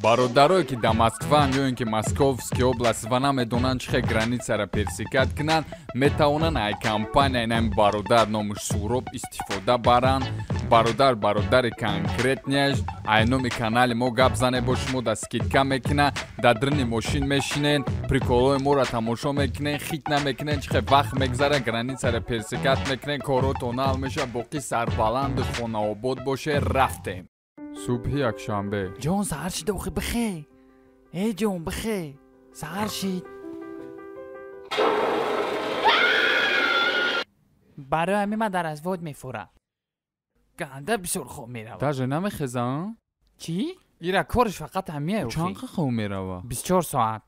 Бародарое ки дар Москваанд ё ин ки Московский область ва намедонанд чӣ хел границаро пересекать кунанд, метавонанд ай компания инами бародар номуш Суроб истифода баранд. Бародар бародари конкретныяш ай номи канали мо гап зане бо шумо да скидка мекунад, дар дрини мошин мешинен, приколҳои моро тамошо мекунен, хит намекунен, чӣ хел вақт мегзара, границаро пересекать мекунен, коротон ҳал мешавад, боқӣ сарбаланду хонаобод боше. Рафтем. Субҳи якшанбе. Ҷон, саҳар шид, охи бихе. Э ҷон, бихе. Саҳар шид. Барои ҳамин ман дар развод мефурам. Ганда бисёр хоб меравад. Даже намехезам? Чӣ? Ира кориш фақат ҳамия. Чанд хоб мерава? 24 соат.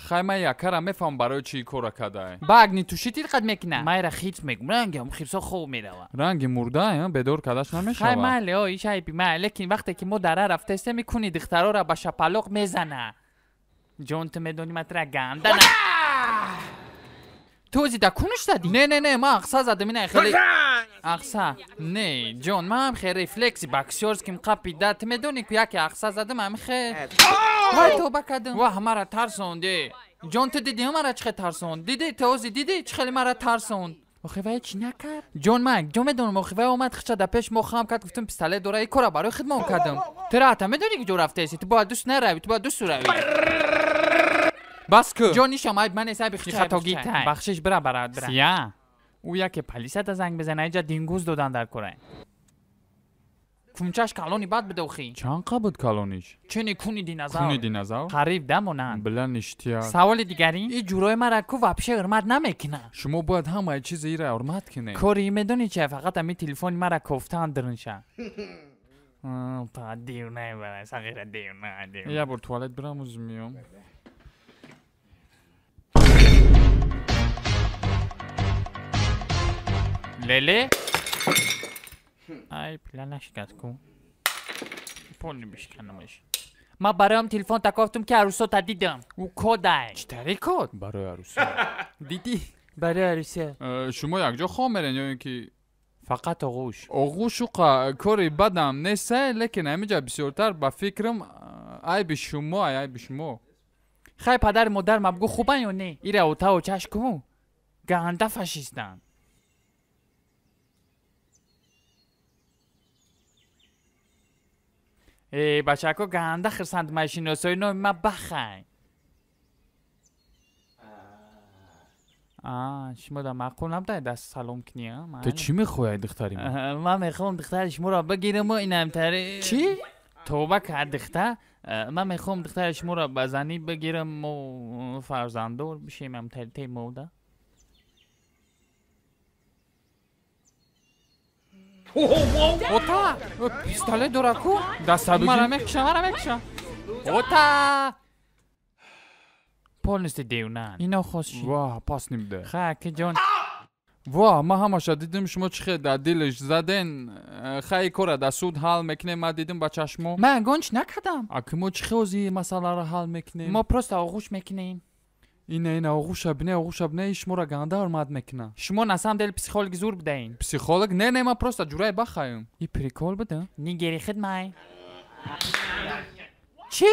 Хай, ман якара мефаҳмам барои чӣ кора кадай. Ба огнетушитель қад мекунам. Майра хит мегум, рангам хирсо хоб мерава. Ранги мурда, бедор кадаш намешавад. Хай майли, о, иш айби май, лекин вақте ки мо дара рафтаистем, мекуни духтарора ба шапалоқ мезана. Ҷон, ту медонӣ ман тура ганда на. Ту ози да кунуш задӣ? Не, не, не, ман ақса задам, ина хеле ақса. Не, ҷон, ман ҳам хе рефлекси боксёрским қапида. Ту медонӣ ку яке ақса задам, ҳам хе. Вай, тоба кардам. Ваҳ, мара тарсонде. Ҷон, ту дидӣ мара чӣ хел тарсонд? Дидӣ, ту ози дидӣ чӣ хеле мара тарсонд? Охи вай чӣ накард? Ҷон, ман ҷо медонам, охи вай омад хича да пеш мо хам кард, гуфтам пистолет дора, и кора барои хидмон кардам. Ту раҳта медонӣ ки ҷо рафтаеси? Ту бояд дуст наравӣ, ту бояд дусту равӣ. Бас ку. Ҷон, нишам айб ман нест, айби хатогӣ тай. Бахшиш, бира барад, бира. Сия. Ӯ яке полисата занг безана, иҷа дингуз додан дар кора. Кунчаш калони бад буда охи. Чанд қа буд калониш? Чуни куни динозавр. Куни динозавр? Қариб да монанд. Била ништия. Саволи дигарин? И ҷурои мара ку вообще ҳурмат намекунад. Шумо бояд ҳамаи чизи ира ҳурмат кунед. Кори медонӣ чи? Фақат ами телефони мара кофтаанд дирнша. Па дивна бара, сағира дивна, дивна. Я бор туалет бирам, уз миём. Леле? Ай, пила нашикаст ку. Полни бишканамаш. Ман бароям телефон такофтум ки арӯсота дидам. Ӯ кодай. Чӣ тари код? Барои арӯсо. Дидӣ? Барои арӯсия. Шумо якҷо хоб мерен ё ин ки фақат оғӯш? Оғӯшу қа кори бадам нест, лекин ҳамиҷа бисёртар ба фикрам айби шумо, айби шумо. Хай, падари модар ма бигӯ хубан ё не? Ира отау чаш ку. Ганда фашистанд. Э, бачако ганда хирсанд машиносои номи ма бахай. А, шумо да маъқул набудай даст салом кунӣ, а? Ту чӣ мехоҳӣ духтари ман? Ман мехоҳам духтари шуморо бигираму инамтари. Чӣ? Тоба кард духта. Ман мехоҳам духтари шуморо ба занӣ бигираму фарзанддор бишем амтари темода. Ота! Пистолет дора ку? Даста бигир. Мара мекуша, мара мекуша. Ота! Полностью девна. Ино хос шид. Ва, пас нибде. Ха, ки ҷон. Ва, ман ҳамаша дидим шумо чӣ хел дар дилаш заден. Хай, кора дар суд ҳал мекунем, ман дидим ба чашмо. Ман ягон чӣ накардам. А ки мо чӣ хел ози масъаларо ҳал мекунем? Мо просто оғӯш мекунем. Ина, ина, оғӯша бине, оғӯша бине, шуморо ганда ҳурмат мекунад. Шумо на самом деле психологи зур будаин. Психолог? Не, не, ман просто ҷураи бахаем. И прикол буда? Нигери хидмай. Чӣ?